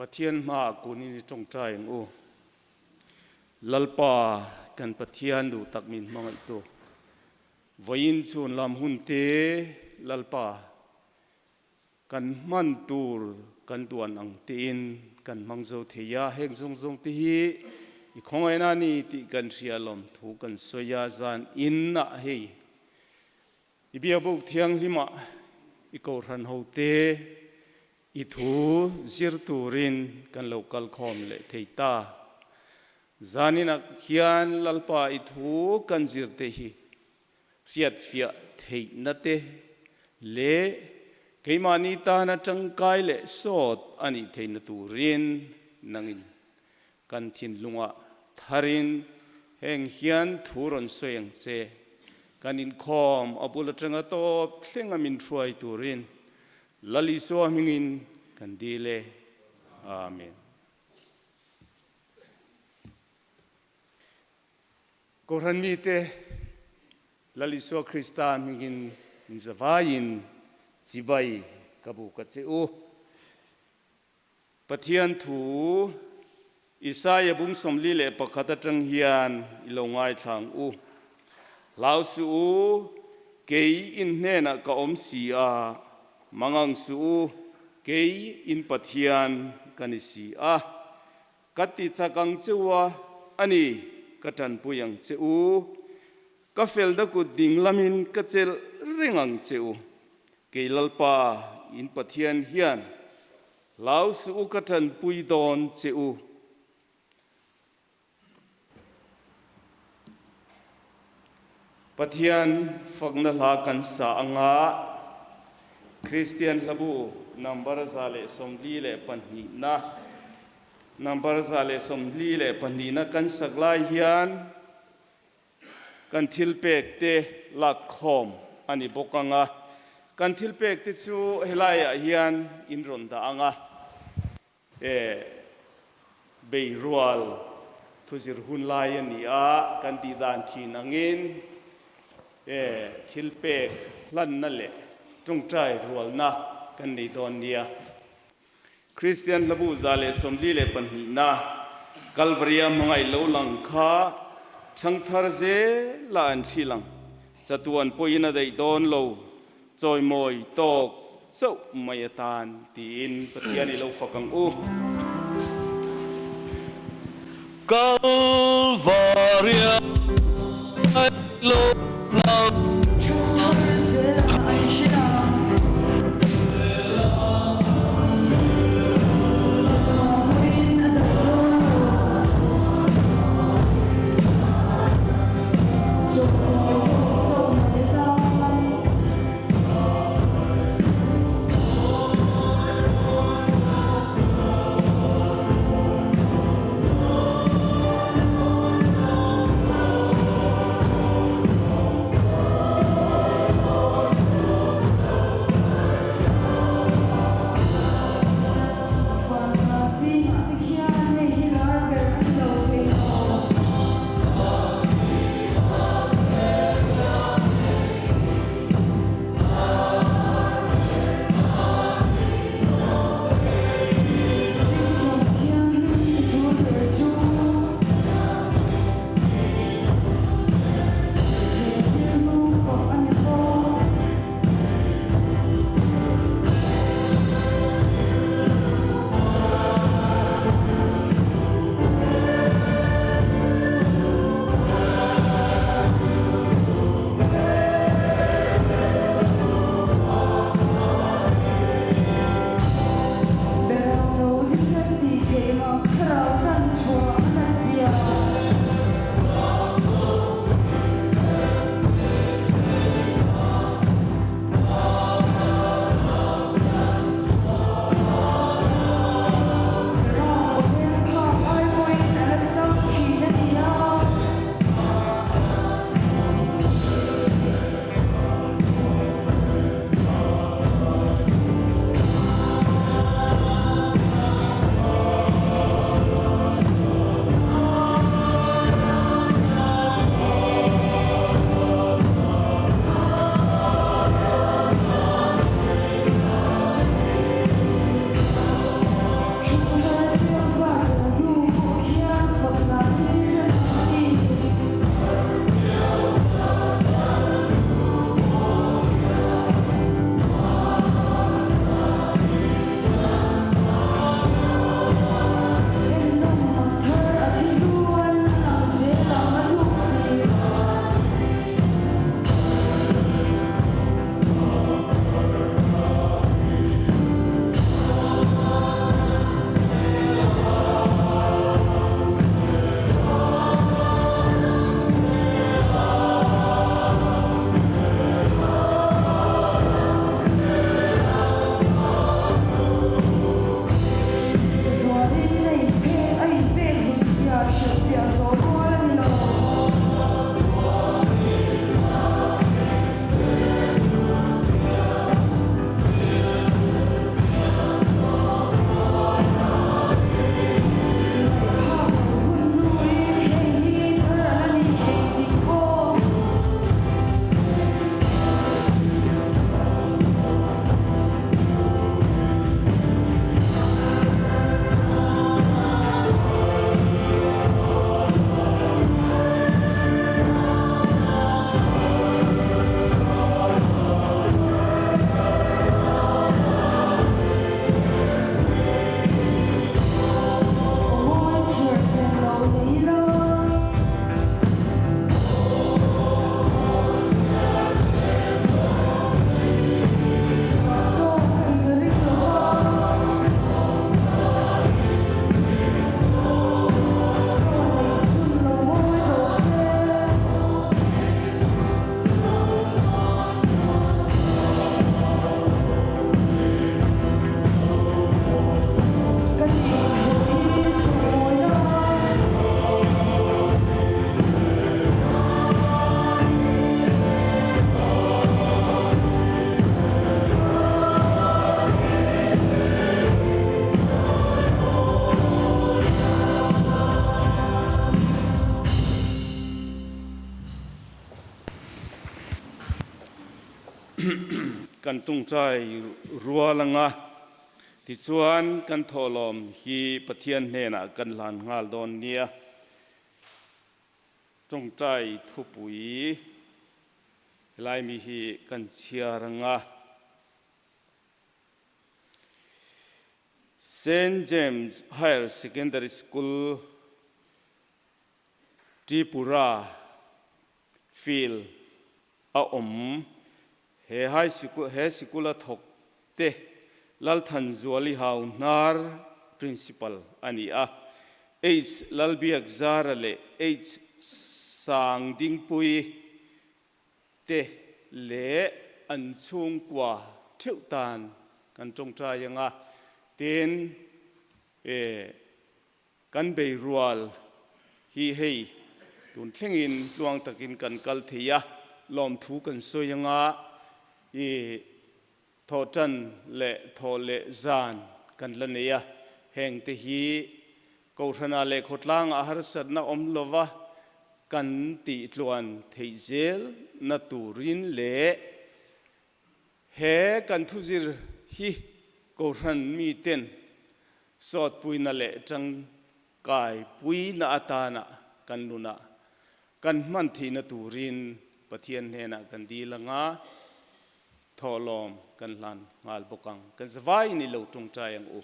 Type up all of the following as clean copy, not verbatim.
Pathian hmaah kunin i tawngtai ang u. Lalpa kan Pathian duh tak min hmangaihtu. Vawiin chhun lam hun te Lalpa kan hman tur kan duan ang tiin kan hmang zo thei a, heng zawng zawng te hi i khawngaihna a ni tih kan hria lawm thu kan sawi a, zan in ah hei i biakbuk thianghlim ah i kohhran ho te i thu zir turin kan lo kal khawm leh thei ta. Zaninah hian Lalpa i thu kan zir te hi hriatfiah theihna te leh keimahni tana tangkai leh sawt a nih theihna turin nangin kan thinlungah tharin heng hian thu rawn sawi ang che. Kan inkhawm a bul atanga tawp thlenga min hruai turin Lal Isua hmingin kan dil e. Amen. Kohhran mite, Lal Isua Krista hmingin in zavaiin chibai ka buk a che u. Pathian thu Isaia bung 41 atang hian i lo ngaithla ang u. Hlau suh u, kei in hnenah ka awm si a, mangang suh u, kei in Pathian ka ni si a. Ka ti chak ang che u a, a ni, ka tanpui ang che u. Ka felna kut ding lamin ka chelh reng ang che u. Kei Lalpa, in Pathian hian hlau suh u ka tanpui dawn che u. Pathian fakna hla kan sa anga Kristian hlabu number 142 na number 142 na kan sak lai hian kan thil pek te lak khawm a ni bawk anga kan thil pek te chu helaiah hian in rawn dah anga E Beirual thuzir hun lai a ni a, kan tih dan thin angin e thil pek hlanna leh tawngtai rualna kan nei dawn nia. Kristian hlabu 142 na Kalvaria hmangaih lo lang kha thangthar zela an hrilh ang. Chatuan pawhin a daih dawn lo. Chawimawi tawk chauh mai atan tiin Pathian i lo fak ang u. Kalvaria ai lo lang. Thangthar zela an hrilh ang. Chatuan pawhin a daih dawn lo. Chawimawi tawk chauh mai atan. Kan tawngtai rual anga, tichuan kan thawhlawm hi Pathian hnenah kan hlan nghal dawn nia. Tawngtai thupui helai mi hi kan chhiar anga. Saint James Higher Secondary School, Tripura field a awm. He high sikul he sikula thawk te Lalthanzuali Hauhnar Principal a ni a. H Lalbiakzara leh H Sangdingpui te leh an chhungkua theuh tan kan tawngtai anga, tin kan beirual hi hei tun thlengin tluang takin kan kal thei a, lawmthu kan sawi anga i Thawhṭan leh thawh leh zan kan la nei a, hengte hi Kohhranah leh khawtlangah harsatna awm lova kan tihtluan theih zel na turin leh he kan thuzir hi Kohhran miten sawtpuina leh tangkaipuina atana kan nunah kan hman theihna turin Pathian hnenah kan dil anga thawhlawm kan hlan nghal bawk ang. Kan zavaiin i lo tawngtai ang u.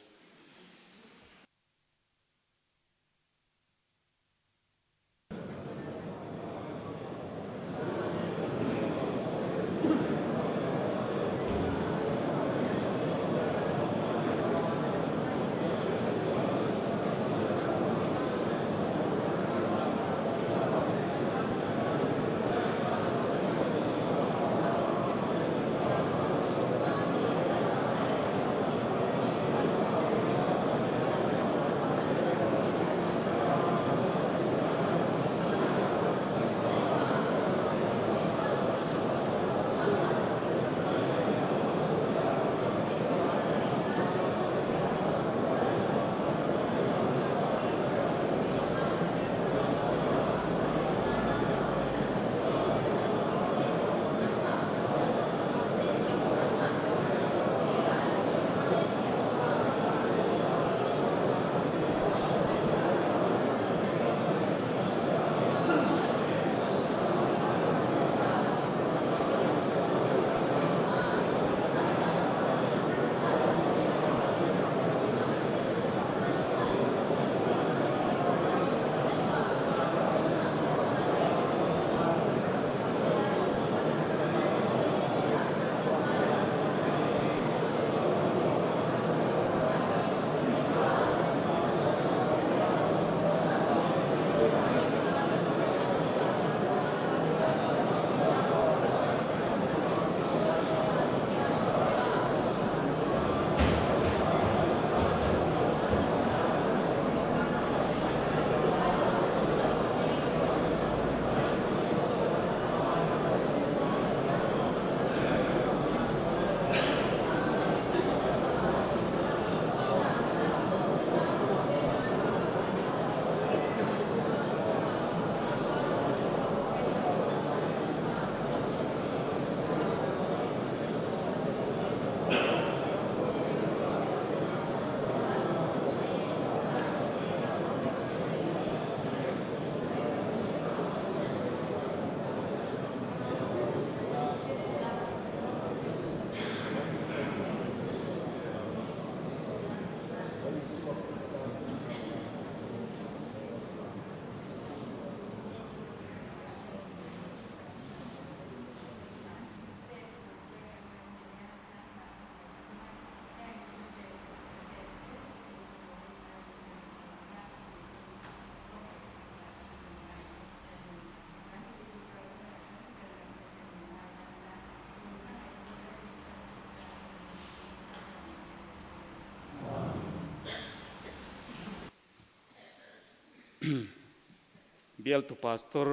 Bialtu Pastor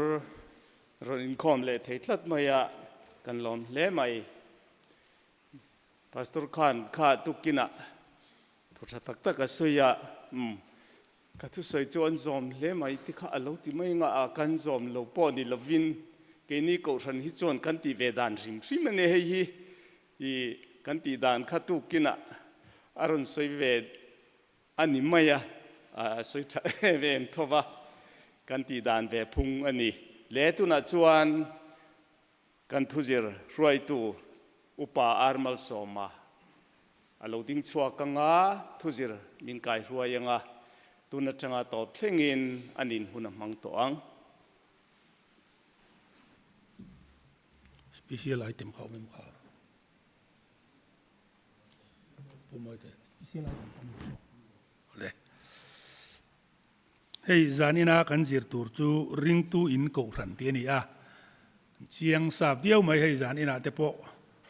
rawn inkhawm leh thei tlat mai a, kan lawm hle mai. Pastor khan kha tukinah thu tha tak tak a sawi a, umm ka thusawi chu an zawm hle mai ti kha a lo ti mai nga a, kan zawm lo pawh ni lovin keini Kohhran hi chuan kan tih ve dan hrim hrim a ni hei hi. I kan tih dan kha tukinah a rawn sawi ve a ni mai a, a sawi tha em em tho va, kan tih dan ve phung a ni. Le tunah chuan kan thuzir hruaitu Upa Ar Malsawma a lo ding chhuak ang a, thuzir min kai hruai ang a, tun atanga tawp thlengin an inhun a hmang tawh ang. Special item kha awm em kha? Pu Mawite. Special item kha awm em? Awle. Hei zanina kan zir tur chu ringtu in kohhran tih a ni a. Chiang sa viau mai hei zan inah te pawh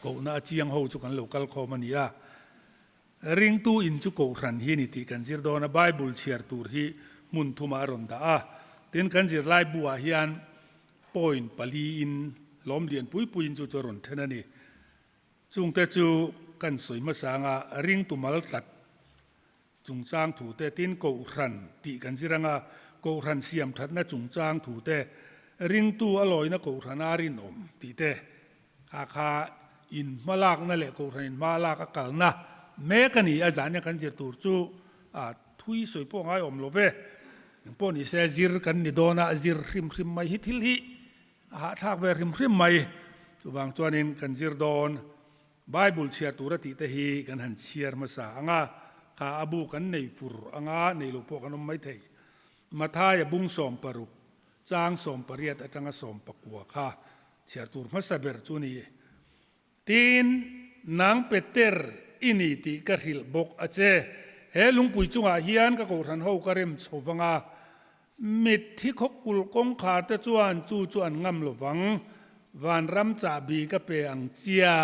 kohna a chiang ho chu kan lo kal khawm a ni a. Ringtu in chu kohhran hi a ni tih kan zir dawn a, Bible chhiar tur hi hmun thumah a rawn dah a. Tin, kan zirlai buah hian point paliin hlawm lian pui puiin chu chu a rawn then a ni. Chungte chu kan sawi hmasa anga ringtu mal tlat chungchang thute, tin kohhran tih kan zir anga kohhran siam thatna chungchang thute, ringtu a lawina kohhran a rinawm tih te kha kha in hmalakna leh kohhran in hmalak a kalna mek a ni a, zahnia kan zir tur chu a thui sawi pawh ngai awm lo ve. Engpawh ni se zir kan ni dawn a, zir hrim hrim mai hi thil hi a hahthlak ve hrim hrim mai. Chuvang chuanin kan zir dawn Bible chhiar tura tih te hi kan han chhiar hmasa ang a, kha a bu kan nei fur ang a, nei lo pawh kan awm mai thei. Mathaia bung 16, chang 18 atanga 19 kha chhiar tur hmasa ber chu ni. Tin, nang Peter i ni tih ka hrilh bawk a che. He lungpui chungah hian ka kohhran ho ka rem chho vang a, mitthi khawkulh kawngkhar te chuan chu chu an ngam lo vang. Vanram chahbi ka pe ang chia,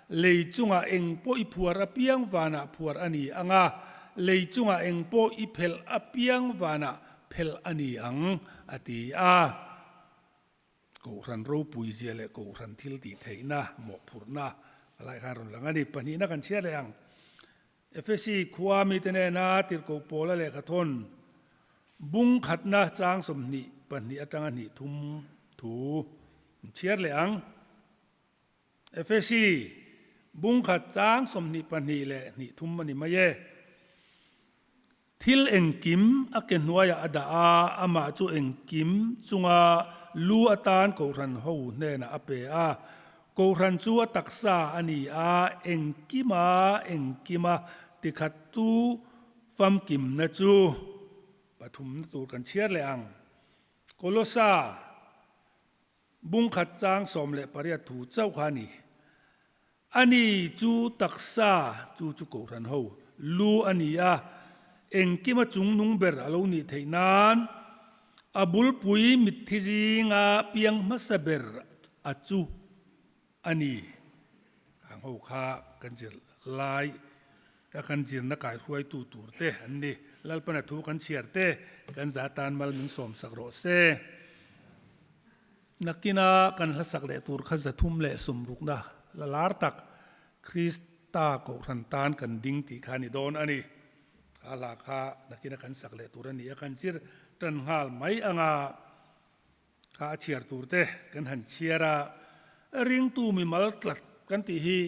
lei chungah eng pawh i phuar apiang vanah phuar a ni ang a, lei chungah eng pawh i phelh apiang vanah phelh a ni ang, a ti a. Kohhran ropui zia leh kohhran thil tih theihna mawhphurhna a lai khan rawn lang a ni. Pahnihna kan chhiar leh ang. Efesi khua mite nena tirhkoh Paula lehkhathawn bung khatna chang 22 atanga hnih thum thu an chhiar leh ang. Efesi bung khat chang 22 leh hnih thum a ni mai e. Thil engkim a ke hnuaiah a dah a, amah chu engkim chunga lu atan Kohhran ho hnenah a pe a. Kohhran chu a taksa a ni a, engkima engkima tikhattu famkimna chu pathumna tur kan chhiar leh ang. Kolosa bungkhat chang 18 thu chauh kha a ni. Ani chu taksa chu chu Kohhran ho lu a ni a, engkima chungnung ber a lo nih theih nan a bulpui mitthi zinga piang hmasa ber a chu a ni. Khang ho kha kan zir lai a kan zirna kaihruaitu tur te an ni. Lalpana thu kan chhiar te kan za tan mal min sawmsak rawh se. Nakina kan hlasak leh tur kha 360na la lar tak Krista Kohhran tan kan ding tih kha a ni dawn a ni. Kha hla kha nakina kan sak leh tur a ni a, kan chir tan nghal mai anga kha a chhiar tur te kan han chhiar a, ringtu mimal tlat kan tih hi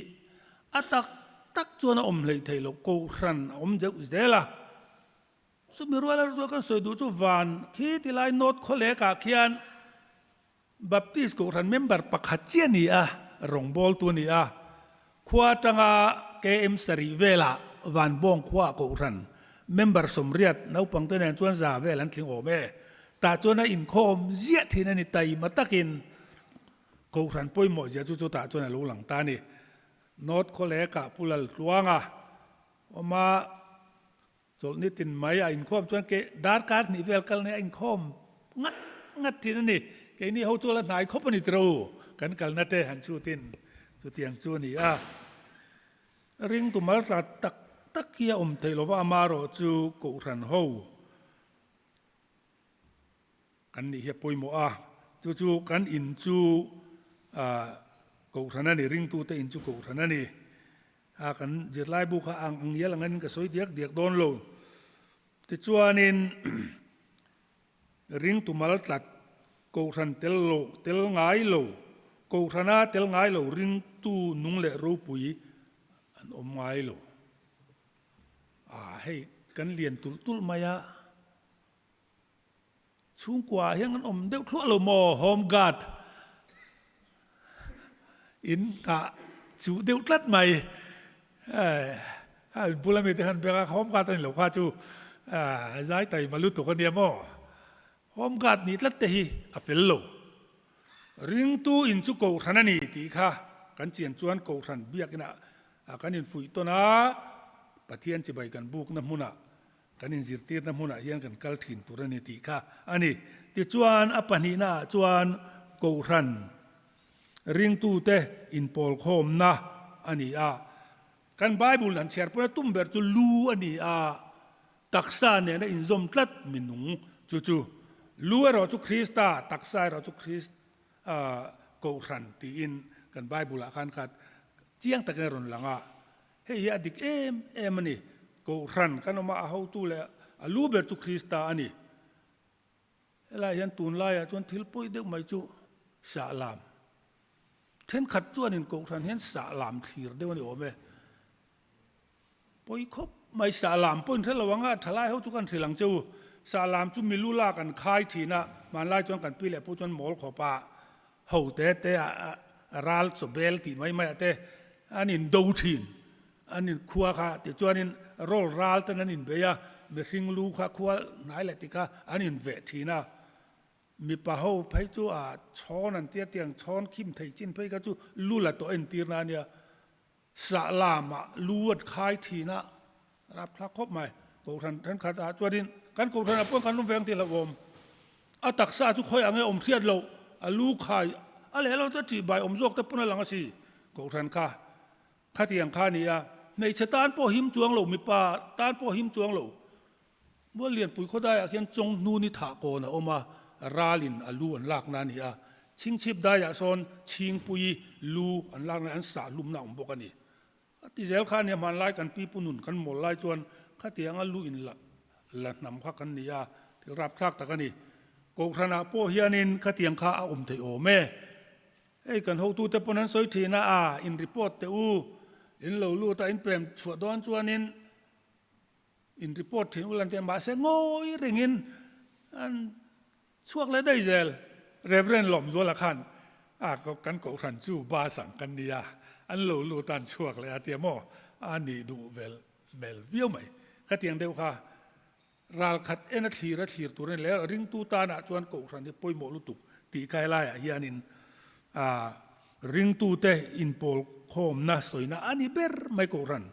a tak tak chuan a awm hleih theih loh Kohhran a awm deuh zel a. Chumi rual a rual kan sawi duh chu van khi ti lai North Khawlek ah khian Baptist Kohhran member pakhat chiah a ni a, rawngbawltu a ni a. Khua atanga KM sarih velah Vanbawng khuaah Kohhran member 80 naupang te nen chuan za vel an tling awm e. Tah chuan a inkhawm ziah thin a ni taima takin Kohhran pawimawh zia chu chutah chuan a lo lang ta a ni. North Khawlek ah Pu Laltluanga awm a. Chawlhni tin mai a inkhawm chuan ke darkar hnih vel kal nei a inkhawm ngat ngat thin a ni. Keini ho chu la hnai khawp a ni tiro kan kalna te han chhutin chutiang chu a ni a. Ringtu maltla tak tak hi a awm theih lova amarawh chu Kohhran ho kan nih hi a pawimawh a, chu chu kan in chu Kohhran a ni, ringtute in chu Kohhran a ni. A kan zirlai bu kha ang ang ngial angin ka sawi diak diak dawn lo. Tichuanin ringtu mal tlat Kohhran tel lo, tel ngai lo, Kohhrana tel ngai lo ringtu nung leh ropui an awm ngai lo. A hei kan lian tulh tulh mai a, chhungkua ah hian kan awm deuh thluah lo maw? Home guard in nghah chuh deuh tlat mai. Hei in bula mite khan beng a, home guard a ni lo kha chu zai taima lutuk a nia maw? Home guard nih tlat te hi a fel lo. Ringtu in chu Kohhran a ni tih kha kan chian chuan Kohhran biakinah kan infuih tawn a, Pathian chibai kan bukna hmunah, kan inzirtirna hmunah hian kan kal thin tur a ni tih kha a ni. Tichuan a pahnihnaah chuan Kohhran ringtute inpawlkhawmna a ni a. Kan Bible han chhiar pawhin a tum ber chu lu a ni a, taksa nena inzawm tlat minung chu chu. Lu erawh chu Krista, taksa erawh chu Krist Kohhran tiin kan Bible ah khan khat chiang takin a rawn lang a. Hei hi a dik em em a ni. Kohhran kan awm a, a hotu leh a lu ber chu Krista a ni. Helaiah hian tunlaiah chuan thil pawi deuh mai chu sahlam. Thenkhat chuanin Kohhran hian sahlam thlir deuh a ni awm e. Pawi khawp mai sahlam pawhin hre lo ang a, thalai ho chu kan hrilh ang che u. Sahlam chu milu lak an khai thin a, hmanlai chuan kan pi leh pu chuan mawl khawp a ho te te a ral chaw bel tih mai mai ah te an indo thin. An in khua kha tichuanin rawl ral ten an inbei a, mihring lu kha khua hnai leh ti kha an inveh thin a. Mipa ho phei chu a chhawn an tia tiang chhawn khim thei chin phei kha chu lu la tawh entirna a nia. Sah lamah lu an khai thin a, rapthlak khawp mai. Kohhran thenkhat ah chuanin kan kohhran ah pawh kan awm ve ang tih hlauhawm. A taksa chu khawi ang e awm hriat loh, a lu khai a lehlam chu a tihbai awm zawk te pawn a lang a si. Kohhran kha Khatiang kha a ni a, hmeichhe tan pawh him chuang lo, mipa tan pawh him chuang lo. Mual Lianpui khawdaiah khian Chawnghnuni thah kawn a awm a, ralin a lu an lakna a ni a. Chhingchhip daiah sawn Chhingpui lu an lakna an sah hlumna a awm bawk a ni. A ti zel kha a nia, hmanlai kan pipu nun kan mawl lai chuan khatianga lu in la la hnam kha kan ni a, thil rapthlak tak a ni. Kohhranah pawh hianin khatiang kha a awm theih awm e. Hei kan hotute pawn an sawi thin a, a in report teh u, in lo lut a, in pem chhuah dawn chuanin in report thin ul an ti a, mahse ngawi rengin an chhuak leh daih zel. Reverend Lawmzuala khan a kan kohhran chu bus ang kan nia, an lo lut a an chhuak leh a tia maw, a nih duh vel hmel viau mai. Khatiang deuh kha Ral khat en a thlir a thlir tur a ni leh ringtu tanah chuan kohhran hi pawimawh lutuk tih kha helaiah hianin ringtute inpawl khawmna sawina a ni ber mai kohhran.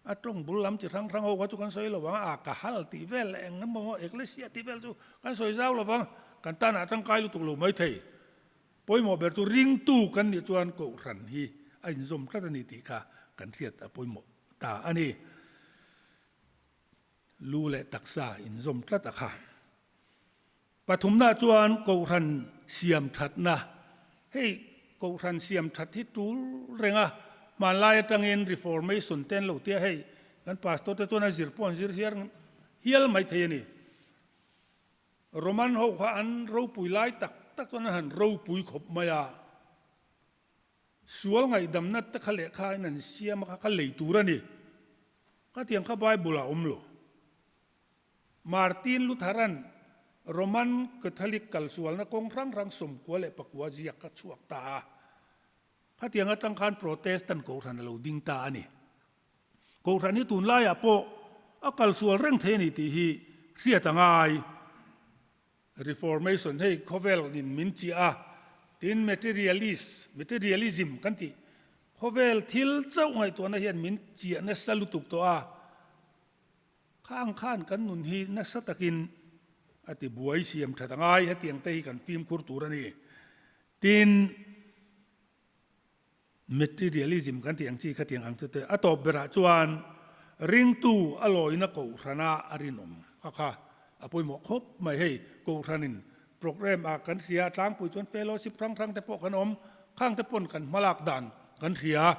A tawng bul lam chi hrang hrang ho kha chu kan sawi lo vang a, ka hal tih vel leh eng emaw eklesia tih vel chu kan sawi zau lo vang, kan tanah tangkai lutuk lo mai thei. Pawimawh ber chu ringtu kan nih chuan kohhran hi a inzawm tlat a ni tih kha kan hriat a pawimawh ta a ni. Lu leh taksa inzawm tlat a kha. Pathumna chuan Kohhran siam thatna. Hei Kohhran siam that hi tul reng a, hmanlai atangin Reformation te an lo tia hei kan pastor te chuan a zir pawh an zir hiar hial mai thei a ni. Roman ho kha an ropui lai tak tak chuan an han ropui khawp mai a. Sual ngaihdamna te kha lehkha in an siam a kha kha lei tur a ni. Khatiang kha Bible ah awm lo. Martin Luthera'n Roman Catholic kalsualna kawng hrang hrang 94 ziak kha chhuak ta a. Khatiang atang khan Protestant Kohhran a lo ding ta a ni. Kohhran hi tunlaiah pawh a kalsual reng thei a ni tih hi hriat a ngai. Reformation hei khawvel in min chiah a, tin materialist, materialism kan tih, khawvel thil chauh ngaihtuahna hian min chiah nasa lutuk tawh a, khang khan kan nun hi nasa takin a ti buai siam that a ngai, hetiang te hi kan fimkhur tur a ni. Tin, Materialism kan tih ang chi khatiang ang chu te a tawp berah chuan ringtu a lawina kohhrana a rinawm kha kha a pawimawh khawp mai. Hei kohhranin program ah kan hria tlangpui chuan fellowship hrang hrang te pawh kan awm, khang te pawn kan hmalak dan kan hria.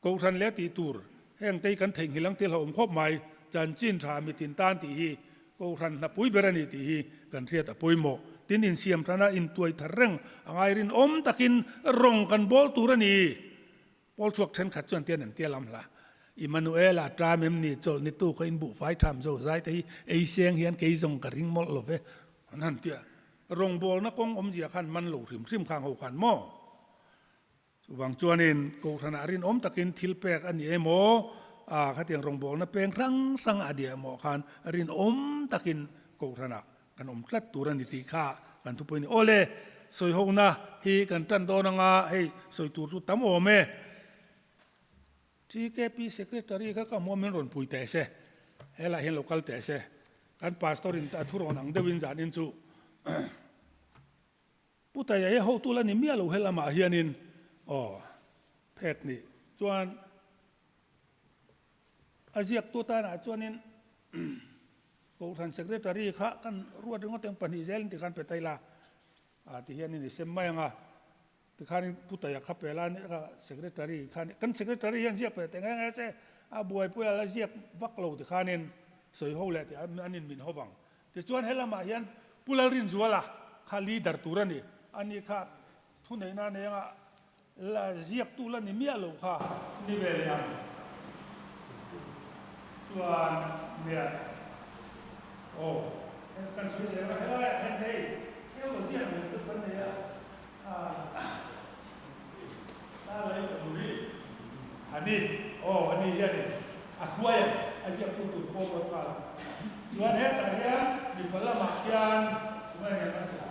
Kohhran leh tih tur heng te hi kan theihnghilh ang thil a awm khawp mai. Chanchin tha mitin tan tih hi Kohhran hnapui ber a ni tih hi kan hriat a pawimawh. Tin insiam tana intuai thar reng a ngai rinawm takin rawng kan bawl tur a ni. Pawl chhuak thenkhat chuan tian an tia lam hla. Immanuela ṭam em ni chawlh ni tu ka inbuhfai ṭham zo zai te hi ei seng hian kei zawng ka ring mawlh lo ve an han tia. Rawngbawlna kawng awmzia khan man lo hrim hrim khang ho khan maw? Chuvang chuanin Kohhranah rinawm takin thil pek a ni emaw, a khatiang rawngbawlna peng hrang hrang a diah emaw khan rinawm takin Kohhranah kan awm tlat tur a ni tih kha kan thupui a ni. Awle, sawihona hi kan tan dawn anga hei sawi tur chu tam awm e. TKP Secretary kha ka hmuam in rawn pui teh se, helaiah hian lo kal teh se. Kan Pastor in a thurawn ang deuhin zanin chu Pu Taia hi hotu la ni miah lo he lamah hianin aw phek ni chuan a ziaktu tanah chuanin Kohhran Secretary kha kan ruat ringawt eng pahnih zelin tikhan pe ta ila a ti hianin i sem mai ang a. Tikhanin Pu Taia kha pe la nia ka Secretary khan kan Secretary hian ziak ve teh nge nge che a buaipui a la ziak vak lo tikhanin sawi ho leh tih an in min ho vang. Tichuan helamah hian Pu Lalrinzuala kha leader tur a ni. Ani kha thuneihna nei anga la ziaktu la ni miah lo kha ni ve leh ang. Chuan nia aw kan sawi zel a helaiah hian hei emaw ziak lo deuh kan nei a. Ani aw ani hianin a hruai a, a ziaktu tur pawh ruat nghal. Chuan hetah hian mipa lamah khian tunge nge kan hria?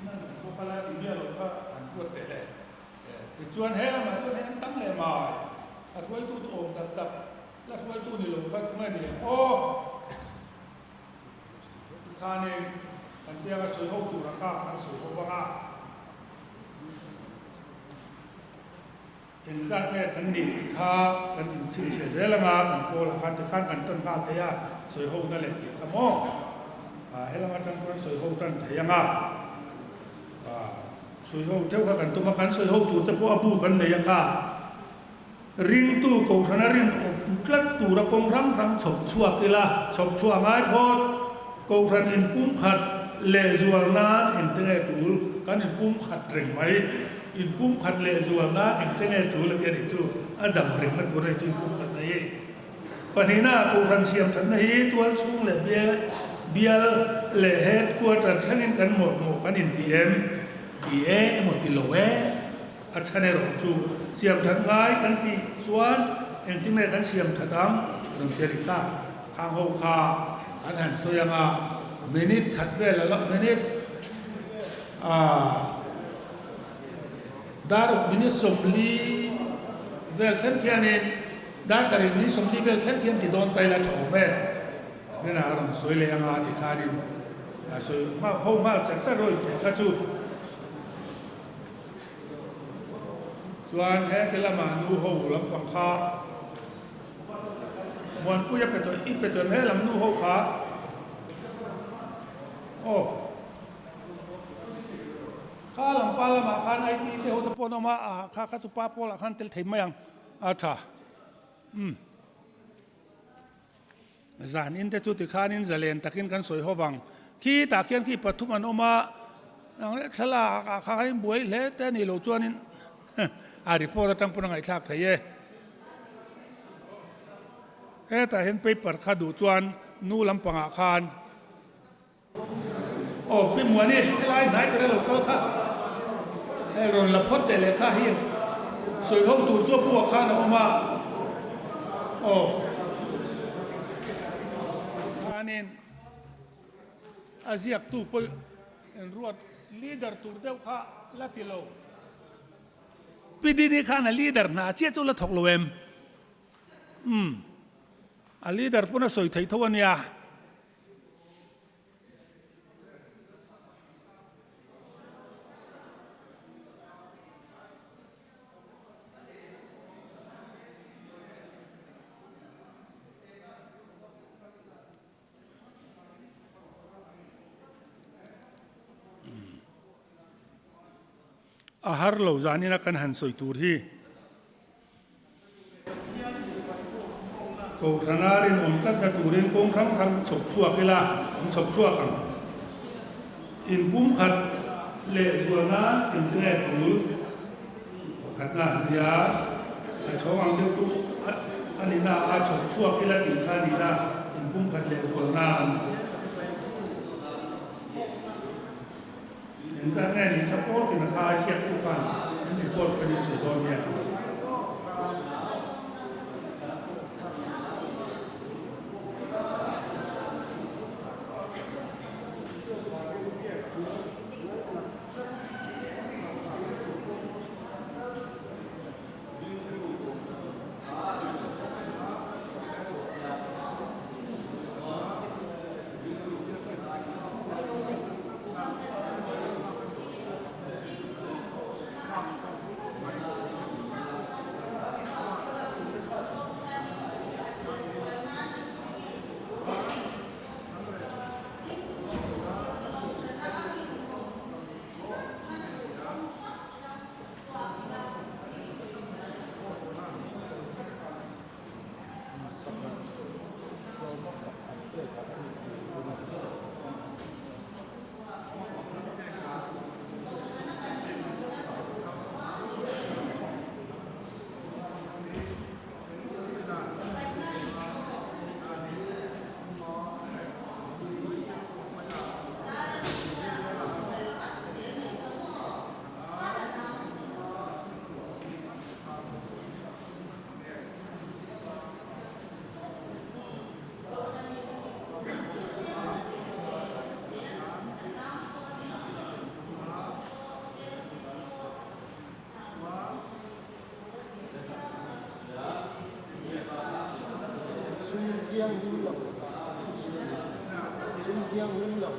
Nan an bawk a la ti miah lo kha an ruat teh le. Tichuan he lamah chuan hei an tam leh mai. A hruaitu tu awm tak tak la hruaitu ni lo kha tunge ni ang aw? Tikhanin kan biaka sawi ho tur a kap kan sawi ho vang a, engzat nge kan nih tih kha kan inchhinchhiah zel ang a, kan pawlah khan tikhan kan tan nghal thei a, sawi ho na leh tih kha maw? Helam atang chuan sawi ho tan thei ang a, sawi ho theuh kha kan tum a, kan sawi ho tur te pawh a bu kan nei a kha. Ringtu Kohhrana rinawm tlat tura kawng hrang hrang chhawp chhuak ila, chhawp chhuah ngai phawt. Kohhran inpumkhat lehzual nan engte nge tul? Kan inpumkhat reng mai. Inpumkhat lehzual nan engte nge tul a ti a nih chu. A dam rengna tur a nih chu inpumkhatna hi. Pahnihna, Kohhran siamthatna hi tualchhung leh bial bial leh headquarter thlengin kan mawhmawh kan inti em? Ti e emaw ti lo e? A chhan erawh chu siam that ngai kan tih chuan engtin nge kan siam that ang? Rawn ti a ni kha. Khang ho kha an han sawi ang a, minute khat vel a la, minute ah dar minute 40 vel thleng khianin dar sarih minute 40 vel thleng khian ti dawn ta ila tha awm e. Hnenah a rawn sawi leh ang a ti khanin a sawi ho nghal chat chat rawih teh kha chu. Chuan heti lamah nu ho lampang kha Muanpui a pe tawh, i pe tawh em he lam nu ho kha? Aw. Kha lampa lamah khan IT te ho te pawh an awm a, a kha kha chu pa pawlah khan tel thei mai ang a tha. Umm. Zan in te chu tikhanin zalen takin kan sawi ho vang. Khi tah khian khi pathum an awm a, nang leh thlalak ah kha khain buai hle te a nih loh chuanin a report atang pawn a ngaihthlak thei e. Hetah hian paper kha duh chuan nu lampangah khan Aw Pi Muani helai hnai ber a lo kal kha hei rawn la phawt teh leh kha hi sawi ho tur chu a buak khan a awm a aw khanin a ziaktu pawh inruat leader tur deuh kha la ti lo Pi Dini khan a leader hna chiah chu la thawk lo em umm a leader pawn a sawi theih tho a nia. A har lo zanina kan han sawi tur hi. Kohhrana rinawm tlatna turin kawng hrang hrang chhawp chhuak ila, an chhawp chhuak ang. Inpumkhat lehzual nan engtinge tul pakhatna a nia, thaichhawng ang deuh chu a ni na a, chhawp chhuak ila tih kha a ni a, inpumkhat lehzual nan. Engzat nge ni kha pawl tina kha a hriattu khan an report kha ni sawi dawn nia. Sum thianghlim lo Sum thianghlim lo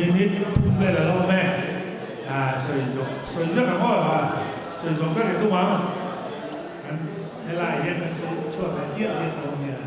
Minute thum vel a lo awm e. A sawi zawh sawi vek ang aw a sawi zawh vek i tum ang. Kan helaiah hian kan sawi chhuak leh diak diak dawn nia.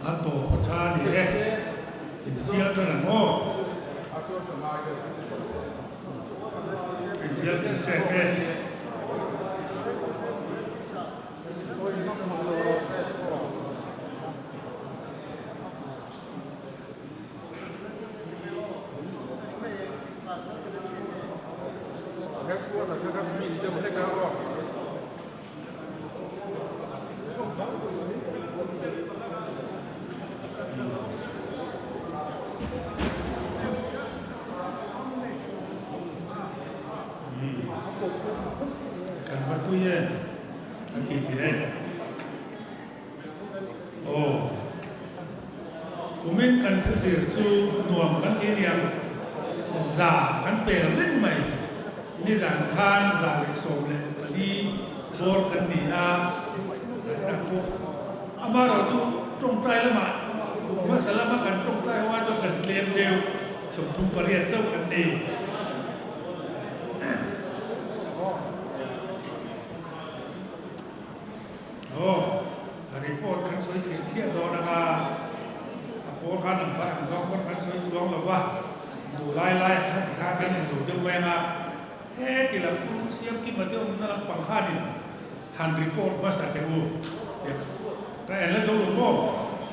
A tawp a tha a ni e, inzial tan ang aw. Inzial kan check e. Kan va tui e. An ti si e. Aw. Kumin kan thuzir chu nuam kan ti aniang. Za kan pel reng mai. Nizan khan 114 bawr kan ni a, kan pawh amaherawhchu tawngtai lamah kum hmasa lama kan tawngtai ho ai chuan kan tlem deuh 38 chauh kan ni. Aw, a report kan sawi thei thiah dawn anga a pawl khan ang par ang zawng pawn kan sawi chuang lo va, duh lai lai kha ti khan kan inlo deuh mai anga he ti lam chu siam kim a deuh na lampang khanin han report hmasa teh u. Ka en la zo lo maw?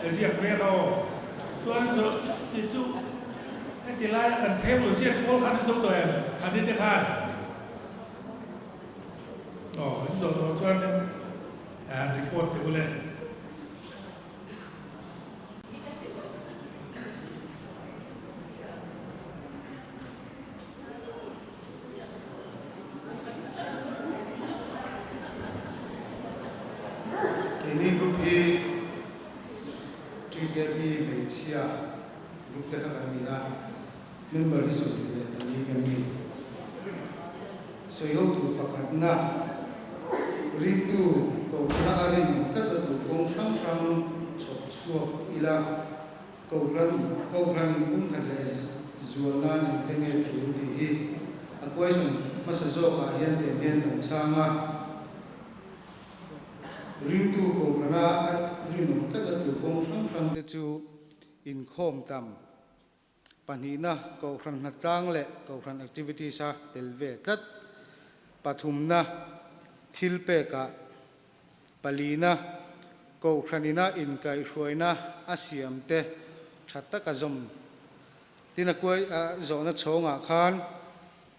E ziak mek a aw. Chuan zo ti chu heti laia kan theu lo ziak pawl khan a zo tawh em? A ni te khan. Aw, in zawh tawh chuan report teh u le. Keini group hi TKP hmeichhia group te kha kan ni a, member hi 24 kan ni. Sawiho tur pakhatna, ringtu kohhran a rinawm tlat a tur kawng hrang hrang chhawp chhuak ila, Kohhran, Kohhran in pumkhat leh zual nan eng te nge tul tih hi a question hmasa zawkah hian tiang hian kan chhang a. Ringtu Kohhrana a rinawm tlat a tur kawng hrang hrang te chu inkhawm tam pahnihna Kohhran hnatlang leh Kohhran activities a tel ve tlat pathumna thil pekah Palina, Kohhranina inkaihhruaina a siamte tha taka zawm. Tin a kuai a zawhna chhawngah khan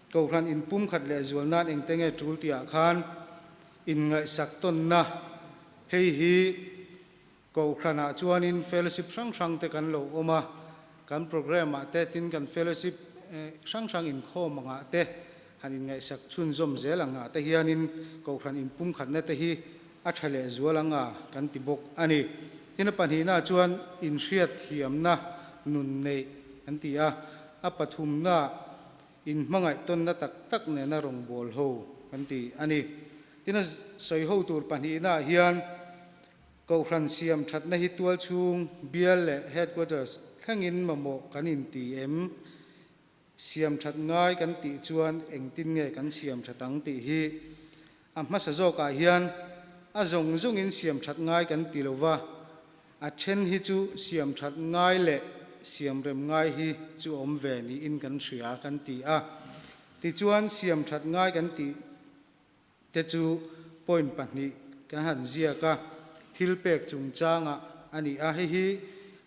Kohhran inpumkhat leh zual nan engte nge tul tihah khan inngaihsak tawnna hei hi Kohhranah chuanin fellowship hrang hrangte kan lo awm a, kan programme-ah te tin kan fellowship hrang hrang inkhawm angah te han inngaihsak chhunzawm zel angah te hianin Kohhran inpumkhatna te hi a tha leh zual anga kan ti bawk a ni. Tin a pahnihna chuan inhriatthiamna nun neih an ti a, a pathumna inhmangaih tawnna tak tak nena rawngbâwl ho kan ti a ni. Tin a sawi ho tur pahnihnaah hian Kohhran siam thatna hi tualchhung, bial leh headquarters thlengin mamawh kan inti em? Siam that ngai kan tih chuan engtin nge kan siam that ang tih hi a hmasa zawkah hian a zawng zawngin siam that ngai kan ti lo va, a then hi chu siam that ngai leh siam rem ngai hi chu awm ve niin kan hria kan ti a. Tichuan siam that ngai kan tih te chu point pahnih kan han ziak a, thil pek chungchangah a ni a, hei hi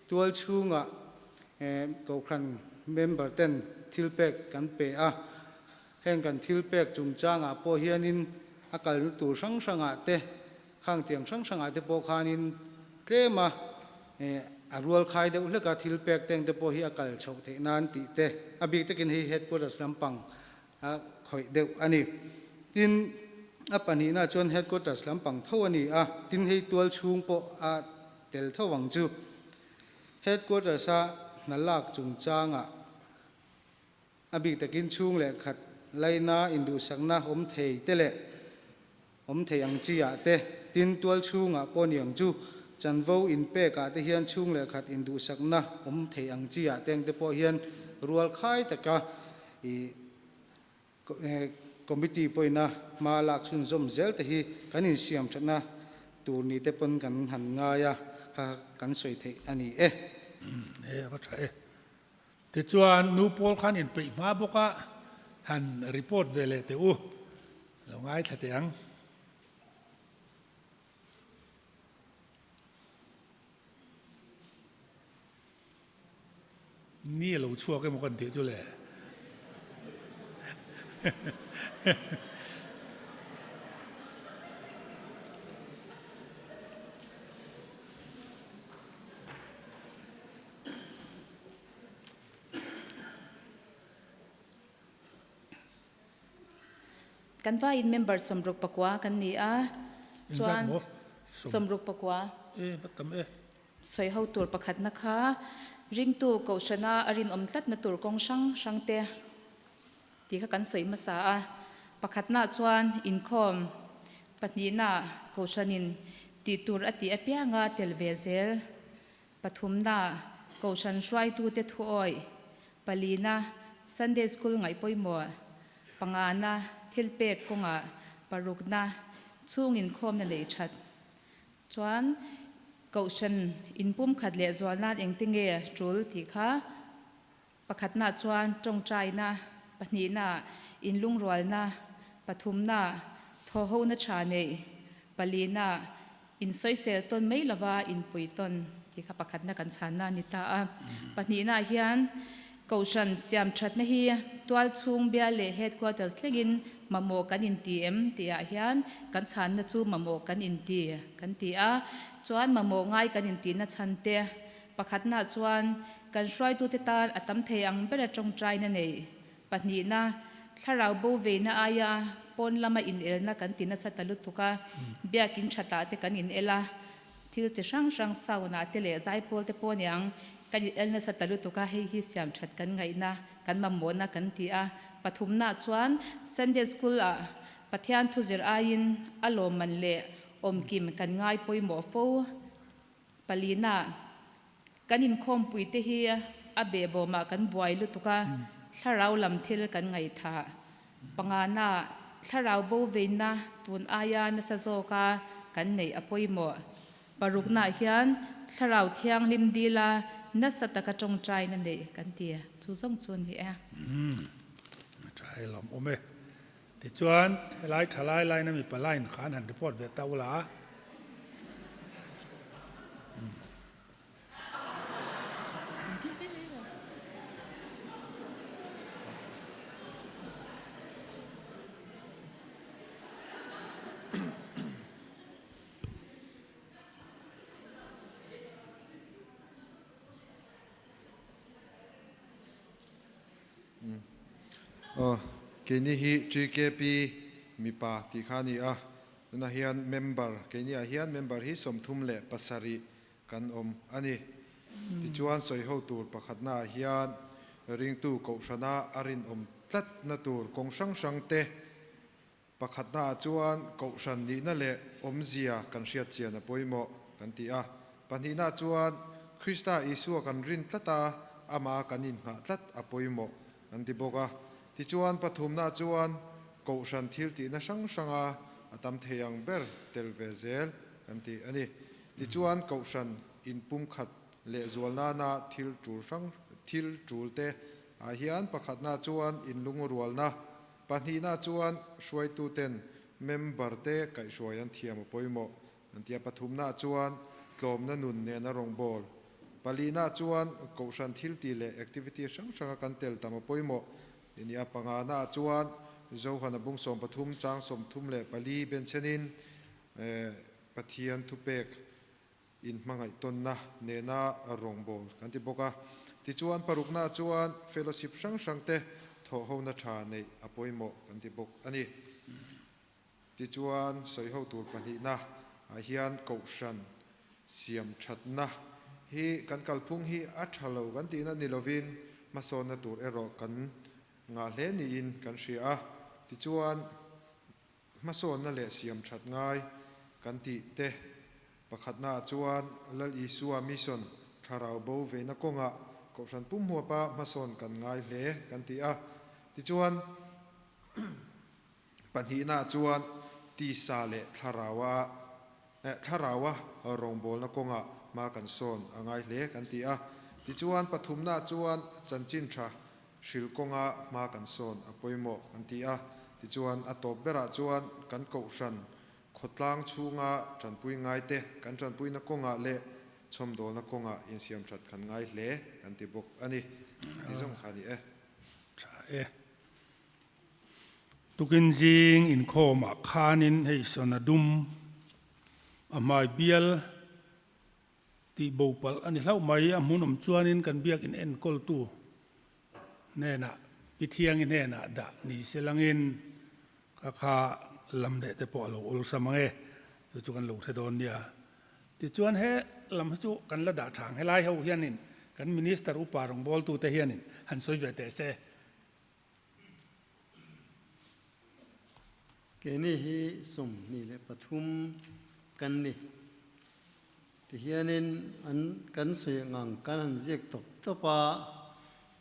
tual chhungah Kohhran member ten thil pek kan pe a, heng kan thil pek chungchangah pawh hianin a kalna tur hrang hrangah te, khang tiang hrang hrangah te pawh khanin tlem a a rual khai deuh hlek a, thil pek teng te pawh hi a kal chhoh theih nan tih te, a bik takin hei headquarters lampang a khawih deuh a ni. Tin, a pahnihna chuan headquarters lampang tho a ni a, tin hei tual chhung pawh a tel tho ang chu. Headquarters a hna lak chungchangah a bik takin chhung leh khat laina induhsakna awm thei te leh awm thei ang chi ah te, tin tual chhungah pawh ni ang chu, chanvo inpek ah te hian chhung leh khat induhsakna awm thei ang chi ah te ang te pawh hian rual khai taka i committee pawhina hma lak chhunzawm zel te hi kan insiam thatna tur ni te pawn kan han ngai a, kha kan sawi theih a ni e. E a va tha e. Tichuan nu pawl khan inpeih hma bawk a, han report ve leh teh u. Lo ngaithla teh ang. Ni a lo chhuak emaw kan tih chu le. Kan vaiin member 64 kan ni a. Engzat Chuan maw? Sawm. Sawmruk pakua. E, va tam e. Sawi ho tur pakhatna kha ringtu kohhrana a rinawm tlatna tur kawng hrang hrang te tih kha kan sawi hmasa a. Pakhatnaah chuan inkhawm, pahnihnaah kohhranin tih tur a tih apianga tel ve zel, pathumnaah kohhran hruaitute thuawih, palina Sunday School ngaih pawimawh, pangana thilpek kawngah, parukna chhung inkhawmna neih that. Chuan Kohhran inpumkhat leh zual nan engte nge tul tih kha pakhatnaah chuan tawngtaina, pahnihnaah inlungrualna, pathumnaah thawhhona tha neih, palinaah insawisel tawn mai lova inpui tawn tih kha pakhatna kan chhanna a ni ta a. Pahnihnaah hian Kohhran siam thatna hi tualchhung bial leh headquarters thlengin mamawh kan inti em tihah hian kan chhanna chu mamawh kan inti kan ti a. Chuan mamawh ngai kan intihna chhan te pakhatna chuan kan hruaitute tan a tam thei ang bera tawngtaina nei pahnihna thlarau bo veina aia pawn lama inelna kan ti nasa ta lutuk a, biakin thatah te kan inel a. Thil chi hrang hrang sauna te leh zaipawl te pawh niang kan in el nasa ta lutuk a, hei hi siam that kan ngaihna, kan mamawhna kan ti a. Pathumnaah chuan Sunday School ah Pathian thu zir aiin a lawmman leh awmkim kan ngai pawimawh fo. Palina, kan inkhawmpui te hi a behbawmah kan buai lutuk a, thlarau lam thil kan ngaihthah. Pangana, thlarau bo veina tun aia nasa zawka kan neih a pawimawh. Paruknaah hian thlarau thianghlim dila nasa taka tawngtaina neih kan ti. Chu zawng chu a ni e. Umm, a tha he lawm awm e. Tichuan, helai thalai laina mipa line khan han report ve ta ula. Aw, keini hi TKP mipa tih kha a ni a, tunah hian member, keini ah hian member hi 37 kan awm a ni. Tichuan sawiho tur pakhatnaah hian ringtu kohhrana a rinawm tlatna tur kawng hrang hrang te, pakhatnaah chuan kohhran nihna leh awmzia kan hriat chian a pawimawh kan ti a, pahnihnaah chuan Krista Isua kan rin tlat a, amah kan inngah tlat a pawimawh kan ti bawk a. Tichuan pathumnaah chuan kohhran thiltihna hrang hranga a tam thei ang ber tel ve zel kan ti a ni. Tichuan, Kohhran inpumkhat lehzual nana thil tul hrang thil tul te ah hian pakhatna chuan inlungrualna, pahnihna chuan hruaituten member te kaihhruai an thiam a pawimawh an ti a, pathumna chuan tlawmna nun nena rawngbâwl, palina chuan Kohhran thiltih leh activity hrang hranga kan tel tam a pawimawh ti nia, pangana chuan Johana bung 13 chang 34 benchhenin Pathian thupek inhmangaih tawnna nena rawngbâwl kan ti bawk a. Tichuan, paruknaah chuan fellowship hrang hrangte thawhhona tha neih a pawimawh kan ti bawk a ni. Tichuan, sawiho tur pahnihna ah hian kohhran siam thatna hi kan kalphung hi a tha lo kan tihna ni lovin hmasawnna tur erawh kan ngah hle niin kan hria a. Tichuan, Hmasawnna leh siam that ngai kan tih te pakhatnaah chuan Lal Isua mission thlarau bo veina kawngah Kohhran pum huapa hmasawn kan ngai hle kan ti a. Tichuan, pahnihnaah chuan tisa leh thlaraua thlaraua rawngbawlna kawngah hma kan sawn a ngai hle kan ti a. Tichuan, pathumnaah chuan chanchin tha Hril kawnga hma kan sawn a pawimawh kan ti a, tichuan a tawp berah chuan kan kohhran khawtlang chhunga tanpui ngaite kan tanpuina kawngah leh chhawmdawlna kawngah insiam that kan ngai hle kan ti bawk a ni ti zawng kha a ni e. Tha e. Tukin zing inkhawmah khanin hei sona dum a hmai bial Tih bo palh a ni hlauh mai. A hmunawm chuanin kan biakin enkawltu hnenah, Pi Thiangi hnenah dah ni se langin ka kha lam leh te pawh a lo awlsam ang e. Chu chu kan lo hre dawn nia. Tichuan he lam hi chu kan la dah tha ang. Helai ho hianin kan Minister upa rawngbawltute hianin han sawi ve teh se. Keini hi 23 kan ni. Tihianin an kan sawi ngang kan han ziak tawp tawp a,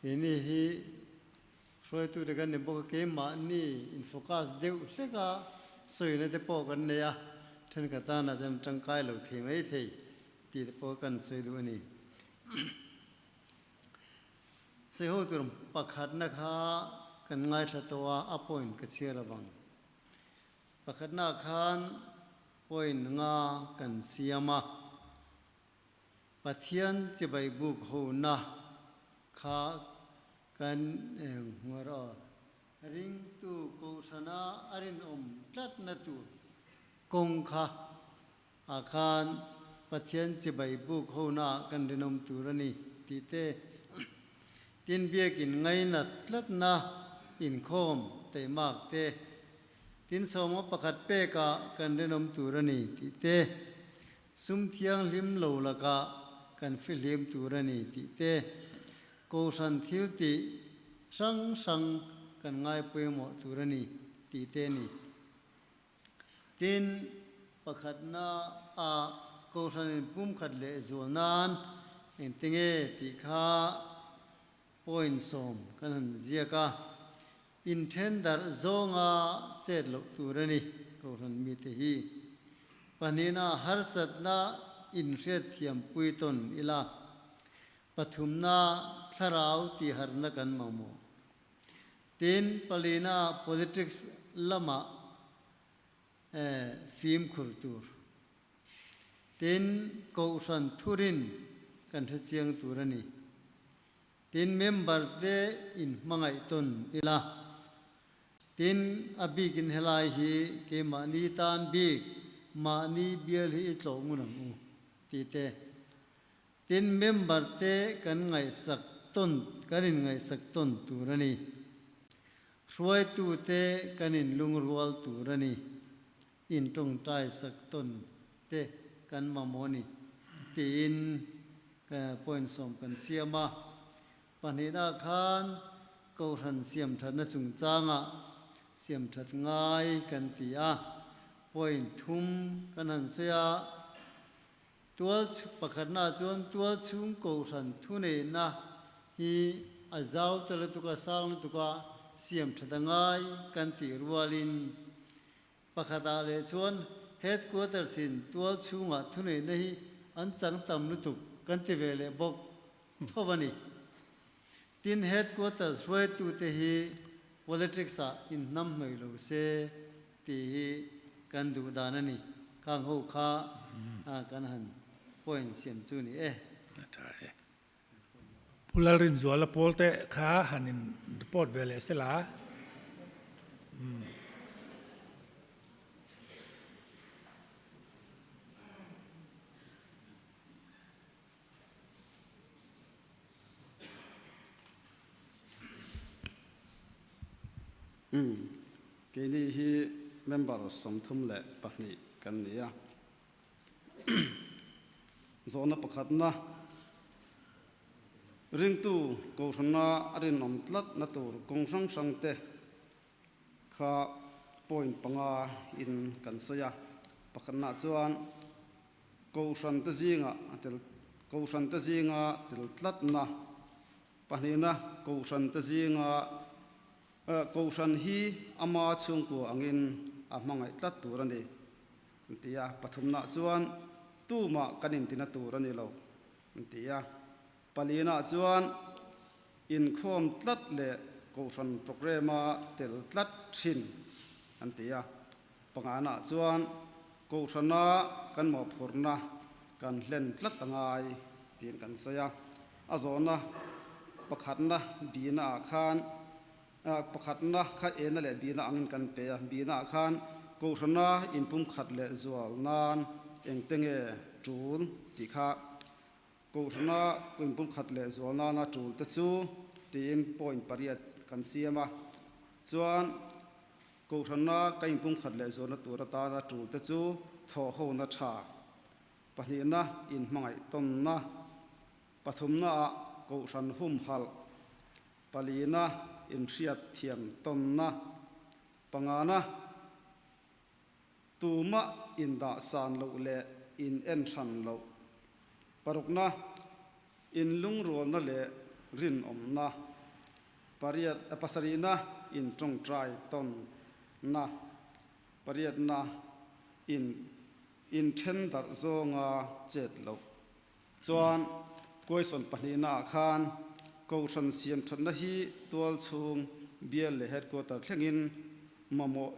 keini hi hruaitute kan ni bawk a, keimahni in focus deuh hlek a sawina te pawh kan nei a, thenkhat tanah chuan tangkai lo thei mai thei tih te pawh kan sawi duh a ni. Sawiho tur pakhatna kha kan ngaithla tawh a, a point ka chhiar avang. Pakhatna khan point nga kan siam a, Pathian chibai buk hona kha kan eng rawh. Ringtu Kohhrana a rinawm tlatna tur kawng kha Ah khan Pathian chibai buk hona kan rinawm tur a ni tih te, tin biakin ngainat tlatna inkhawm teimak te, tin sawma pakhat pekah kan rinawm tur a ni tih te, sum thianghlim lo lakah kan fihlim tur a ni tih te, Kohhran thil tih hrang hrang kan ngai pawimawh tur a ni tih te a ni. Tin, pakhatna ah Kohhranin pumkhat leh zual nan engtinge tih kha point 10 kan han ziak a, inthen darh zawnga chet loh tur a ni Kohhran mite hi. Pahnihna harsatna inhriatthiam pui tawn ila, pathumna thlarau tihharna kan mamawh. Tin, palina politics lamah fimkhur tur. Tin, Kohhran thurin kan hre chiang tur a ni. Tin, member te in hmangaih tawn ila. Tin, a bikin helai hi keimahni tan bik mahni bial hi i tlawh ngun ang u tih te. Tin, member te kan ngaihsak tawn, kan inngaihsak tawn tur a ni. Hruaitu te kan inlungrual tur a ni. Intawngtai sak tawn te kan mamawh a ni, tiin point 10 kan siam a. Pahnihna khan Kohhran siamthatna chungchangah siamthat ngai kan ti a, point thum kan han sawi a. Tual pakhatna chuan tual chhung kohhran thuneihna hi a zau ta lutuk a, sang lutuk a, siam that a ngai kan tih rualin pakhatah leh chuan headquarters in tual chhungah thuneihna hi an chang tam lutuk kan ti ve leh bawk tho a ni. Tin, headquarters hruaitute hi politics ah inhnamhnawih lo se Tih hi kan duh dan a ni. Khang ho kha kan han point siam chu ni e. A tha e. Pu Lalrinzuala pawl te kha han in report ve leh se la. Umm, keini hi member 32 kan ni a. Zawhna pakhatna, Ringtu Kohhrana a rinawm tlatna tur kawng hrang hrang te kha point panga in kan sawi a. Pakhatnaah chuan Kohhran te zinga a tel Kohhran te zinga tel tlatna Pahnihna, Kohhran te zinga Kohhran hi ama chhungkua angin a hmangaih tlat tur a ni, an ti a. Pathumnaah chuan tumah kan intina tur a ni lo, an ti a. Palinaah chuan inkhawm tlat leh Kohhran programme-a tel tlat thin, an ti a. Panganaah chuan Kohhrana kan mawhphurhna kan hlen tlat a ngai tiin kan sawi a. A zawhna pakhatna bina ah khan pakhatna kha ena leh bina angin kan pe a. Bina ah khan Kohhrana inpumkhat leh zual nan engte nge tul tih kha Kohhrana inpumkhat leh zual nana tul te chu tiin point pariat kan siam a. Chuan Kohhrana ka inpumkhat leh zualna tur atana tul te chu Thawhhona tha. Pahnihna inhmangaih tawnna. Pathumna ah Kohhran humhalh. Palina inhriat thiam tawnna. Pangana tumah indah san loh leh in en hran loh. Parukna inlungrualna leh rinawmna. Pariat pasarihna intawngtai tawnna. Pariatna in inthen darh zawnga chet loh. Chuan question pahnihna ah khan Kohhran siam thatna hi tual chhung bial leh headquarter thlengin mamawh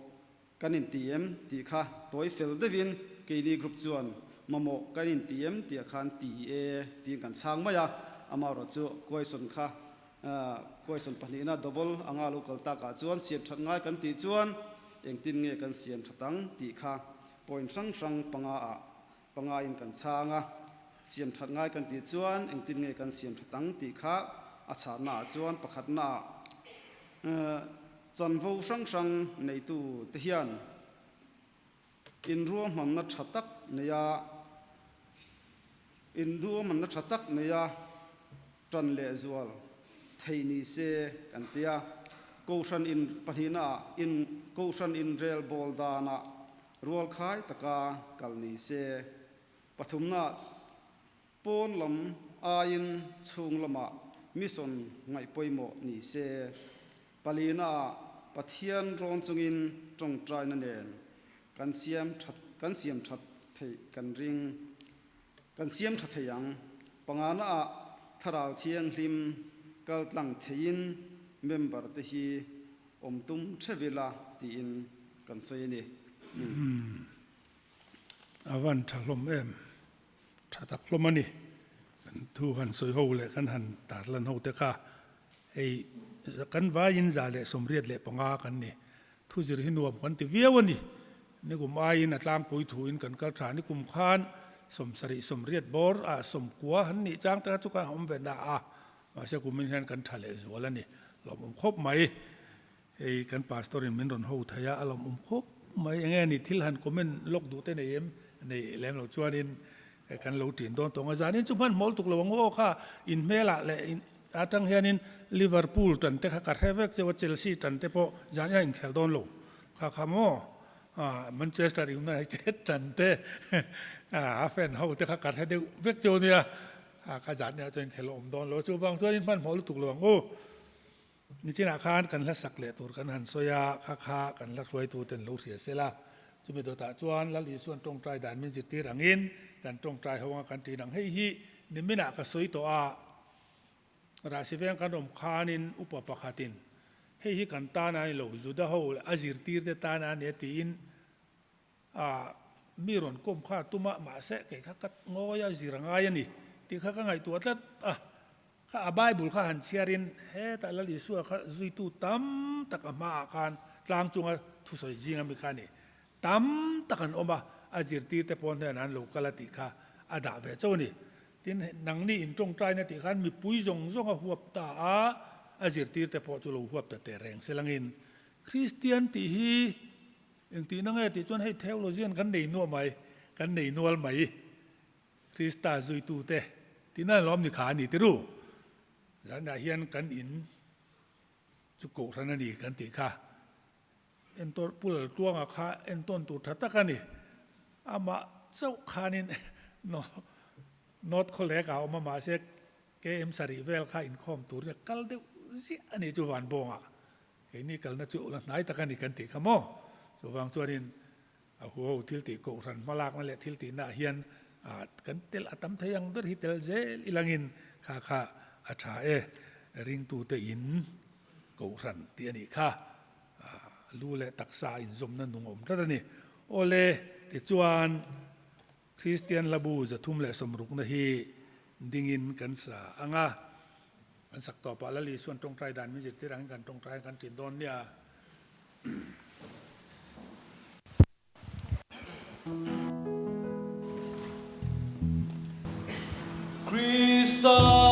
kan inti em tih kha tawi fel deuhin keini group chuan mamawh kan inti em tih ah khan ti e tiin kan chhang mai a, amaherawh chu question kha question pahnihna double anga lo kal tak ah chuan siam that ngai kan tih chuan engtin nge kan siam that ang tih kha point hrang hrang panga ah Pangaiin kan chhang a, siam that ngai kan tih chuan engtin nge kan siam that ang tih kha a chhanna ah chuan pakhatna ah chanvo hrang hrang neitu te hian inruahmanna tha tak nei a, inruahmanna tha tak nei a tan leh zual theih ni se kan ti a. Kohhran in pahnihna ah in Kohhran inrel bawl danah rualkhai taka kal ni se. Pathumna pawn lam aiin chhung lamah mission ngaih pawimawh ni se. Palina ah Pathian rawn chungin tawngtaina nen kan siam that kan siam that theih kan ring. Kan siam tha thei ang. Pangana ah Thlarau Thianghlim kal tlang theiin member te hi awm tum theuh ila tiin kan sawi a ni. Umm. A van tha hlawm em. Tha tak hlawm a ni. Kan thu han sawi ho leh kan han tarlan ho te kha hei kan vaiin 185 kan ni. Thu zir hi nuam kan ti viau a ni. Nikum aiin a tlangpui thuin kan kal tha. Nikum khan 70 80 bawr ah 90 han nih chang te kha chu kan awm ve na a, mahse kumin hian kan tha leh zual a ni. Lawmawm khawp mai. Hei kan pastor in min rawn ho thei a, a lawmawm khawp mai. Enge ni thil han comment lawk duh te nei em? Nei lem lo chuanin kan lo ṭin dawn tawh ang a. Zanin chu hmanhmawh lutuk lo ang aw kha inhmelah leh Atang hianin Liverpool tan te kha ka hre vek cheu a, Chelsea tan te pawh zan hian inkhel dawn lo kha kha maw? Manchester United tan te a fan ho te kha ka hre deuh vek cheu nia, kha zan nia chuan inkhel a awm dawn lo. Chuvang chuan in hmanhmawh lutuk lo ang u. Nichinah khan kan hla sak leh tur kan han sawi a, kha kha kan hla hruaitu ten lo hria sela. Chumi dawtah chuan Lal Isuan tawngtai dan min zirtir angin kan tawngtai ho anga kan ṭin ang. Hei hi niminah ka sawi tawh a. Rahsi veng kan awm khanin upa pakhatin, Hei hi kan tan a ni lo, Juda ho leh a zirtirte tan a ni a tiin a mi rawn kawm kha a tum a, mahse kei kha ka ngawi a, zir a ngai a ni tih kha ka ngaihtuah tlat a. Kha a Bible kha han chhiarin hetah Lal Isua kha zuitu tam tak a hmaah khan tlang chunga thusawi zing ami kha a ni. Tam tak an awm a, a zirtirte pawh hnenah an lo kal a tih kha a dah ve chauh a ni. Tin, nangni in tawngtaina tih khan mipui zawng zawng a huap ta a, a zirtirte pawh chu lo huap ta teh reng se langin. Kristian tih hi engtihna nge tih chuan hei theologian kan nei nuah mai, kan nei nual mai. Krista zuitute tihna lawm ni kha a ni tiru. Zanah hian kan in chu kohhran a ni kan tih kha. Entawn Pu Laltluanga kha entawn tur tha tak a ni. Amah chauh khanin North Khawlek ah a awm a, mahse KM sarih vel kha inkhawm tur nia kal deuh ziah a ni chu Vanbawngah. Keini kalna chu la hnai tak a ni kan tih kha maw? Chuvang chuanin a huho thil tih kohhran hmalakna leh thil tihnaah hian kan tel a tam thei ang ber hi tel zel ilangin kha kha a tha e, ringtute in kohhran tih a nih kha. Lu leh taksa inzawmna nung awm tlat a ni. Awle, tichuan Kristian hlabu 360na hi dingin kan sa ang a, kan sak tawpah Lal Isuan tawngtai dan min zirtir angin kan tawngtai kan ṭin dawn nia. Krista.